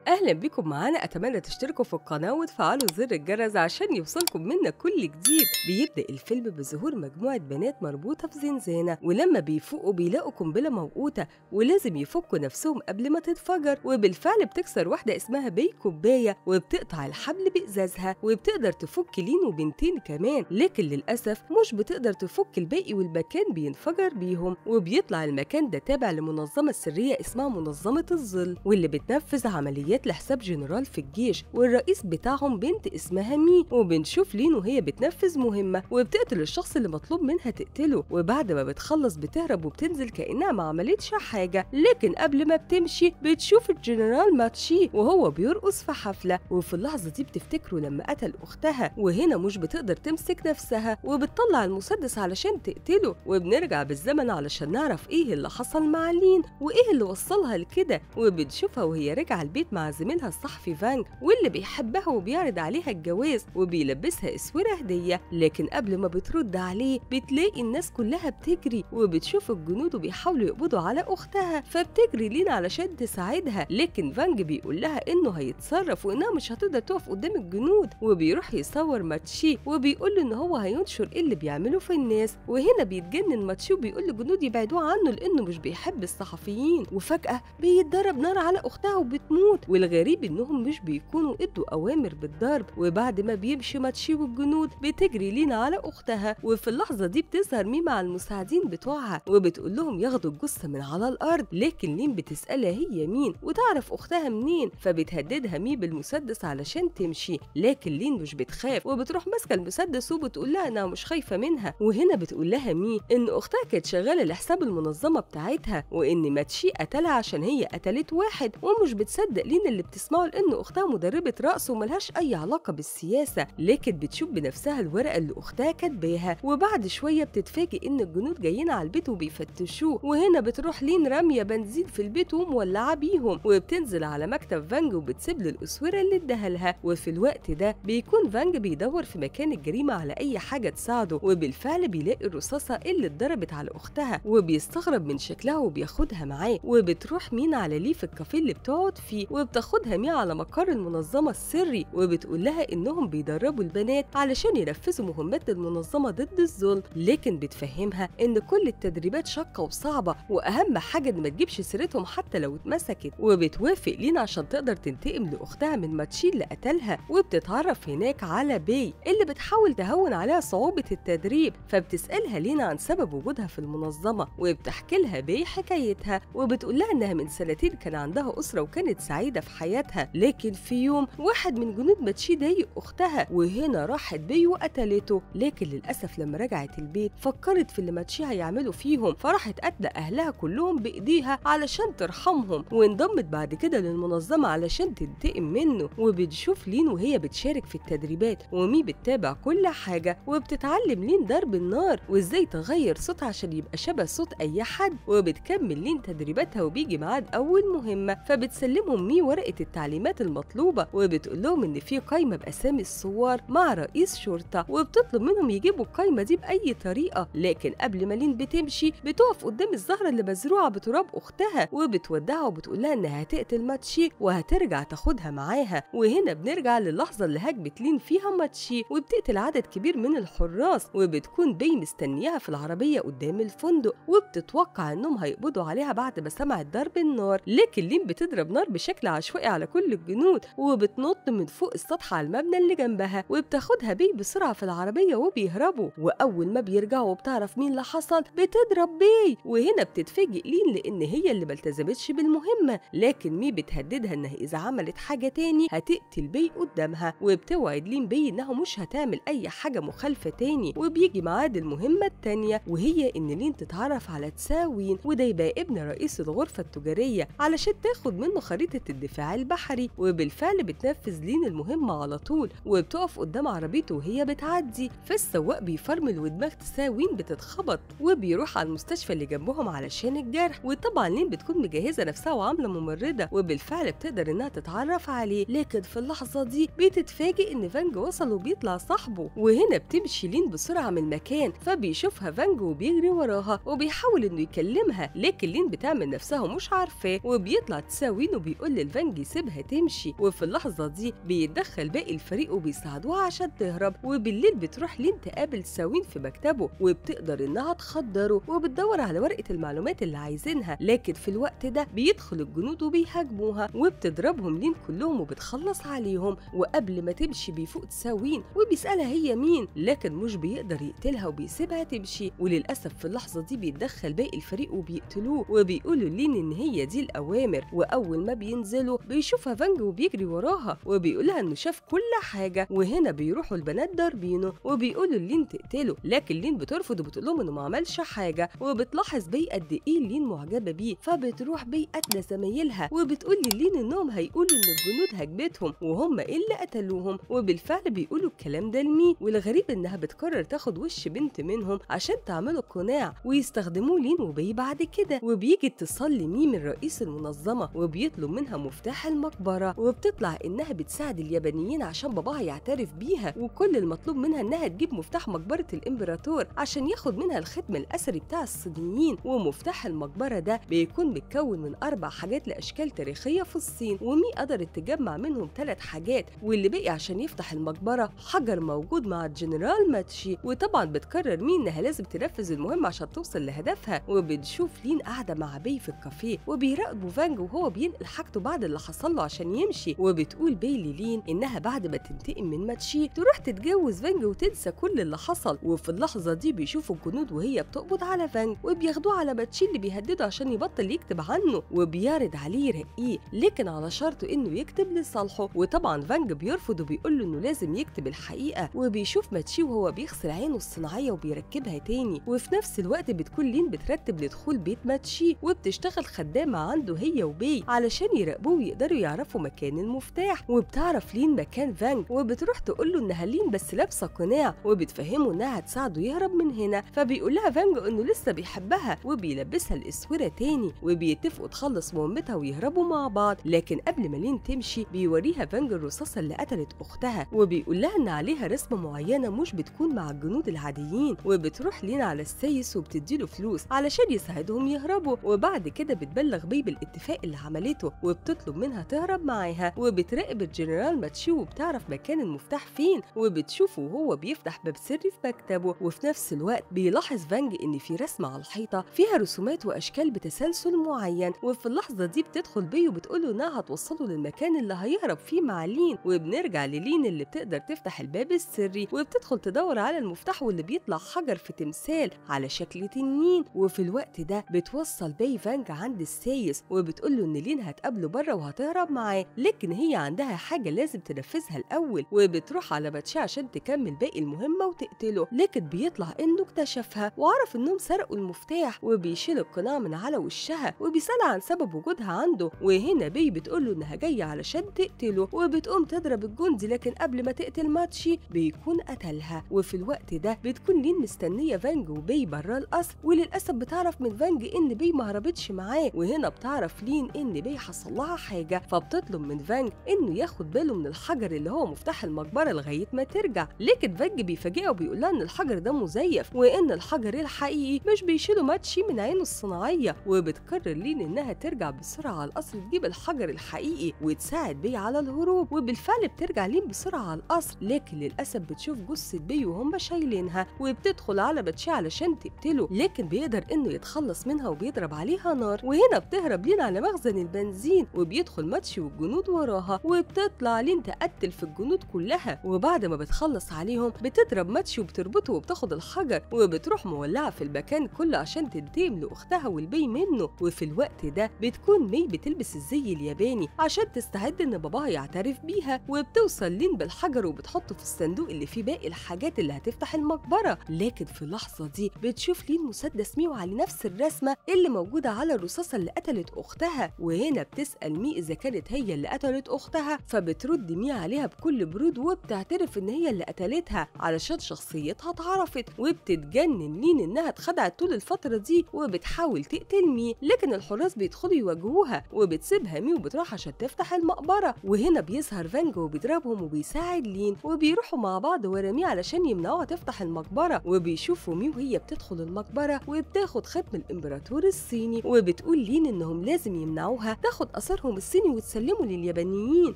اهلا بكم معانا. اتمنى تشتركوا في القناة وتفعلوا زر الجرس عشان يوصلكم منا كل جديد. بيبدا الفيلم بظهور مجموعة بنات مربوطة في زنزانة، ولما بيفوقوا بيلاقوا قنبلة موقوته ولازم يفكوا نفسهم قبل ما تتفجر. وبالفعل بتكسر واحدة اسمها بي كوباية وبتقطع الحبل بازازها، وبتقدر تفك لين وبنتين كمان، لكن للاسف مش بتقدر تفك الباقي والمكان بينفجر بيهم. وبيطلع المكان ده تابع لمنظمة سرية اسمها منظمة الظل، واللي بتنفذ عمليات لحساب جنرال في الجيش، والرئيس بتاعهم بنت اسمها مي. وبنشوف لين وهي بتنفذ مهمة وبتقتل الشخص اللي مطلوب منها تقتله، وبعد ما بتخلص بتهرب وبتنزل كأنها ما عملتش حاجة. لكن قبل ما بتمشي بتشوف الجنرال ماتشي وهو بيرقص في حفلة، وفي اللحظة دي بتفتكره لما قتل أختها، وهنا مش بتقدر تمسك نفسها وبتطلع المسدس علشان تقتله. وبنرجع بالزمن علشان نعرف ايه اللي حصل مع لين وايه اللي وصلها لكده. وبنشوفها وهي راجعة البيت مع زميلها الصحفي فانج، واللي بيحبها وبيعرض عليها الجواز وبيلبسها اسورة هديه. لكن قبل ما بترد عليه بتلاقي الناس كلها بتجري، وبتشوف الجنود وبيحاولوا يقبضوا على اختها، فبتجري لين علشان تساعدها. لكن فانج بيقول لها انه هيتصرف وانها مش هتقدر تقف قدام الجنود، وبيروح يصور ماتشي وبيقول له ان هو هينشر اللي بيعمله في الناس. وهنا بيتجنن ماتشي وبيقول للجنود يبعدوه عنه لانه مش بيحب الصحفيين. وفجأة بيتضرب نار على اختها وبتموت، والغريب انهم مش بيكونوا ادوا اوامر بالضرب. وبعد ما بيمشي ماتشي والجنود بتجري لينا على اختها، وفي اللحظة دي بتظهر مي مع المساعدين بتوعها وبتقول لهم ياخدوا الجثة من على الارض. لكن لين بتسالها هي مين وتعرف اختها منين، فبتهددها مي بالمسدس علشان تمشي. لكن لين مش بتخاف وبتروح ماسكه المسدس وبتقول لها انها مش خايفة منها. وهنا بتقول لها مي ان اختها كانت شغالة لحساب المنظمة بتاعتها، وان ماتشي قتلها عشان هي قتلت واحد، ومش بتصدق لين اللي بتسمعه لان اختها مدربه رقص وملهاش اي علاقة بالسياسة. لكن بتشوف بنفسها الورقة اللي اختها كاتباها، وبعد شوية بتتفاجئ ان الجنود جايين على البيت وبيفتشوه. وهنا بتروح لين راميه بنزين في البيت ومولعه بيهم، وبتنزل على مكتب فانج وبتسيب له الاسوره اللي اداها لها. وفي الوقت ده بيكون فانج بيدور في مكان الجريمة على اي حاجة تساعده، وبالفعل بيلاقي الرصاصة اللي اتضربت على اختها وبيستغرب من شكلها وبياخدها معاه. وبتروح مين على ليه في الكافيه اللي بتقعد فيه، وبتاخدها مي على مقر المنظمة السري، وبتقول لها انهم بيدربوا البنات علشان ينفذوا مهمات المنظمة ضد الظلم. لكن بتفهمها ان كل التدريبات شاقه وصعبة، واهم حاجة ان ما تجيبش سيرتهم حتى لو اتمسكت. وبتوافق لينا عشان تقدر تنتقم لاختها من ماتشي اللي قتلها. وبتتعرف هناك على بي اللي بتحاول تهون عليها صعوبة التدريب، فبتسالها لينا عن سبب وجودها في المنظمة، وبتحكي لها بي حكايتها، وبتقول لها انها من سنتين كان عندها اسره وكانت سعيدة في حياتها، لكن في يوم واحد من جنود ماتشي ضايق اختها، وهنا راحت بي وقتلته. لكن للاسف لما رجعت البيت فكرت في اللي ماتشي هيعمله فيهم، فراحت قتل اهلها كلهم بايديها علشان ترحمهم، وانضمت بعد كده للمنظمة علشان تنتقم منه. وبتشوف لين وهي بتشارك في التدريبات، ومي بتتابع كل حاجة، وبتتعلم لين ضرب النار وازاي تغير صوتها عشان يبقى شبه صوت اي حد. وبتكمل لين تدريباتها وبيجي ميعاد اول مهمة، فبتسلمهم مي ورقة التعليمات المطلوبة، وبتقول لهم ان في قايمة باسامي الثوار مع رئيس شرطه، وبتطلب منهم يجيبوا القايمة دي باي طريقه. لكن قبل ما لين بتمشي بتقف قدام الزهرة اللي مزروعة بتراب اختها، وبتودعها وبتقول لها انها هتقتل ماتشي وهترجع تاخدها معاها. وهنا بنرجع للحظة اللي هاجمت لين فيها ماتشي وبتقتل عدد كبير من الحراس، وبتكون بي مستنياها في العربية قدام الفندق، وبتتوقع انهم هيقبضوا عليها بعد ما سمعت ضرب النار. لكن لين بتضرب نار بشكل عشوائي على كل الجنود، وبتنط من فوق السطح على المبنى اللي جنبها، وبتاخدها بي بسرعة في العربية وبيهربوا. واول ما بيرجعوا وبتعرف مين اللي حصل بتضرب بي، وهنا بتتفاجئ لين لان هي اللي ما التزمتش بالمهمه. لكن مي بتهددها انها اذا عملت حاجة تاني هتقتل بي قدامها، وبتوعد لين بي انها مش هتعمل اي حاجة مخالفة تاني. وبيجي ميعاد المهمة التانية، وهي ان لين تتعرف على تساوين، وده يبقى ابن رئيس الغرفة التجارية، علشان تاخد منه خريطة الدفاع البحري. وبالفعل بتنفذ لين المهمة على طول، وبتقف قدام عربيته وهي بتعدي، فالسواق بيفرمل ودماغ تساوين بتتخبط، وبيروح على المستشفى اللي جنبهم علشان الجرح. وطبعا لين بتكون مجهزة نفسها وعامله ممرضة، وبالفعل بتقدر انها تتعرف عليه. لكن في اللحظة دي بتتفاجئ ان فانج وصل وبيطلع صاحبه، وهنا بتمشي لين بسرعة من المكان، فبيشوفها فانج وبيجري وراها وبيحاول انه يكلمها، لكن لين بتعمل نفسها مش عارفاه. وبيطلع تساوين وبيقول للفانج فانج يسيبها تمشي. وفي اللحظة دي بيتدخل باقي الفريق وبيساعدوها عشان تهرب. وبالليل بتروح لين تقابل ساوين في مكتبه وبتقدر انها تخدره وبتدور على ورقة المعلومات اللي عايزينها، لكن في الوقت ده بيدخل الجنود وبيهاجموها وبتضربهم لين كلهم وبتخلص عليهم. وقبل ما تمشي بيفوق ساوين وبيسألها هي مين، لكن مش بيقدر يقتلها وبيسيبها تمشي. وللأسف في اللحظة دي بيتدخل باقي الفريق وبيقتلوه وبيقولوا لين ان هي دي الأوامر. وأول ما بينزلوا بيشوفها فانج وبيجري وراها وبيقولها انه شاف كل حاجة. وهنا بيروحوا البنات ضاربينه وبيقولوا لين تقتله، لكن لين بترفض وبتقول لهم انه ما عملش حاجة. وبتلاحظ بي قد ايه لين معجبة بيه، فبتروح بي قاتلة زمايلها وبتقول للين انهم هيقولوا ان الجنود هجمتهم وهم اللي قتلوهم. وبالفعل بيقولوا الكلام ده لمي، والغريب انها بتقرر تاخد وش بنت منهم عشان تعمله قناع ويستخدموه لين وبي بعد كده. وبيجي اتصال لمي من رئيس المنظمة وبيطلب منها مفتاح المقبرة، وبتطلع انها بتساعد اليابانيين عشان باباها يعترف بيها، وكل المطلوب منها انها تجيب مفتاح مقبرة الامبراطور عشان ياخد منها الختم الاثري بتاع الصينيين. ومفتاح المقبرة ده بيكون متكون من 4 حاجات لاشكال تاريخية في الصين، ومي قدرت تجمع منهم 3 حاجات، واللي بقي عشان يفتح المقبرة حجر موجود مع الجنرال ماتشي. وطبعا بتقرر مي انها لازم تنفذ المهمة عشان توصل لهدفها. وبنشوف لين قاعدة مع بي في الكافيه وبيراقبوا فانج وهو بينقل حاجته بعد اللي حصل له عشان يمشي. وبتقول بي للين انها بعد ما تنتقم من ماتشي تروح تتجوز فانج وتنسى كل اللي حصل. وفي اللحظة دي بيشوفوا الجنود وهي بتقبض على فانج وبياخدوه على ماتشي اللي بيهدده عشان يبطل يكتب عنه، وبيعرض عليه يرقيه لكن على شرط انه يكتب لصالحه. وطبعا فانج بيرفض وبيقول له انه لازم يكتب الحقيقة. وبيشوف ماتشي وهو بيغسل عينه الصناعية وبيركبها تاني. وفي نفس الوقت بتكون لين بترتب لدخول بيت ماتشي وبتشتغل خدامه عنده هي وبي علشان يراقبوه ويقدروا يعرفوا مكان المفتاح. وبتعرف لين مكان فانج وبتروح تقول له انها لين بس لابسه قناع، وبتفهمه انها هتساعده يهرب من هنا. فبيقول لها فانج انه لسه بيحبها وبيلبسها الاسوره تاني، وبيتفقوا تخلص مهمتها ويهربوا مع بعض. لكن قبل ما لين تمشي بيوريها فانج الرصاصة اللي قتلت اختها وبيقول لها ان عليها رسمه معينة مش بتكون مع الجنود العاديين. وبتروح لين على السايس وبتديله فلوس علشان يساعدهم يهربوا. وبعد كده بتبلغ بي بالاتفاق اللي عملته وبتطلب منها تهرب معاها. وبتراقب الجنرال ماتشي وبتعرف مكان المفتاح فين، وبتشوفه وهو بيفتح باب سري في مكتبه. وفي نفس الوقت بيلاحظ فانج ان في رسمه على الحيطة فيها رسومات واشكال بتسلسل معين. وفي اللحظة دي بتدخل بي وبتقوله انها هتوصله للمكان اللي هيهرب فيه مع لين. وبنرجع للين اللي بتقدر تفتح الباب السري وبتدخل تدور على المفتاح واللي بيطلع حجر في تمثال على شكل تنين. وفي الوقت ده بتوصل بي فانج عند السايس وبتقول له ان لين هتقابله بره وهتهرب معاه، لكن هي عندها حاجة لازم تنفذها الاول. وبتروح على ماتشي عشان تكمل باقي المهمة وتقتله، لكن بيطلع انه اكتشفها وعرف انهم سرقوا المفتاح، وبيشيل القناع من على وشها وبيسألها عن سبب وجودها عنده. وهنا بي بتقول له انها جاية علشان تقتله، وبتقوم تضرب الجندي، لكن قبل ما تقتل ماتشي بيكون قتلها. وفي الوقت ده بتكون لين مستنيه فانج وبي بره القصر، وللاسف بتعرف من فانج ان بي ما هربتش معاه. وهنا بتعرف لين ان بي حصل لها حاجة، فبتطلب من فانج انه ياخد باله من الحجر اللي هو مفتاح المقبرة لغاية ما ترجع. لكن فانج بيفاجئها وبيقول لها ان الحجر ده مزيف وان الحجر الحقيقي مش بيشيله ماتشي من عينه الصناعية. وبتقرر لين انها ترجع بسرعة على القصر تجيب الحجر الحقيقي وتساعد بي على الهروب. وبالفعل بترجع لين بسرعة على القصر، لكن للاسف بتشوف جثة بي وهم شايلينها، وبتدخل على ماتشي علشان تقتله، لكن بيقدر انه يتخلص منها وبيضرب عليها نار. وهنا بتهرب لين على مخزن البنزين وبيدخل ماتشي والجنود وراها، وبتطلع لين تقتل في الجنود كلها. وبعد ما بتخلص عليهم بتضرب ماتشي وبتربطه وبتاخد الحجر وبتروح مولعه في المكان كله عشان تنتقم لاختها والبي منه. وفي الوقت ده بتكون مي بتلبس الزي الياباني عشان تستعد ان باباها يعترف بيها، وبتوصل لين بالحجر وبتحطه في الصندوق اللي فيه باقي الحاجات اللي هتفتح المقبرة. لكن في اللحظة دي بتشوف لين مسدس مي وعلى نفس الرسمة اللي موجودة على الرصاصة اللي قتلت اختها. وهنا بتسال مي اذا كانت هي اللي قتلت اختها، فبترد مي عليها بكل برود وبتعترف ان هي اللي قتلتها علشان شخصيتها اتعرفت. وبتتجنن لين انها اتخدعت طول الفترة دي وبتحاول تقتل مي، لكن الحراس بيدخلوا يواجهوها وبتسيبها مي وبتروح عشان تفتح المقبرة. وهنا بيظهر فانج وبيضربهم وبيساعد لين وبيروحوا مع بعض ورا مي علشان يمنعوها تفتح المقبرة. وبيشوفوا مي وهي بتدخل المقبرة وبتاخد ختم الامبراطور الصيني، وبتقول لين انهم لازم يمنعوها تاخد اثرهم زميلهم الصيني وتسلمه لليابانيين.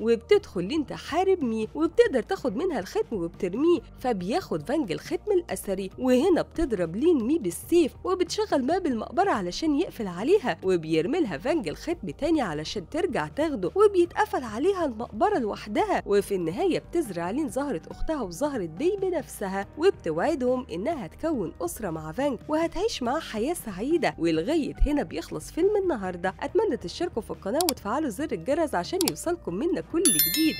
وبتدخل لين تحارب مي وبتقدر تاخد منها الختم وبترميه، فبياخد فانج الختم الاثري. وهنا بتضرب لين مي بالسيف وبتشغل باب المقبرة علشان يقفل عليها، وبيرملها فانج الختم تاني علشان ترجع تاخده، وبيتقفل عليها المقبرة لوحدها. وفي النهاية بتزرع لين زهره اختها وزهرة بي بنفسها، وبتوعدهم انها تكون اسره مع فانج وهتعيش معاه حياة سعيدة. ولغاية هنا بيخلص فيلم النهارده. اتمنى تشتركوا في القناة وتفعلوا زر الجرس عشان يوصلكم منا كل جديد.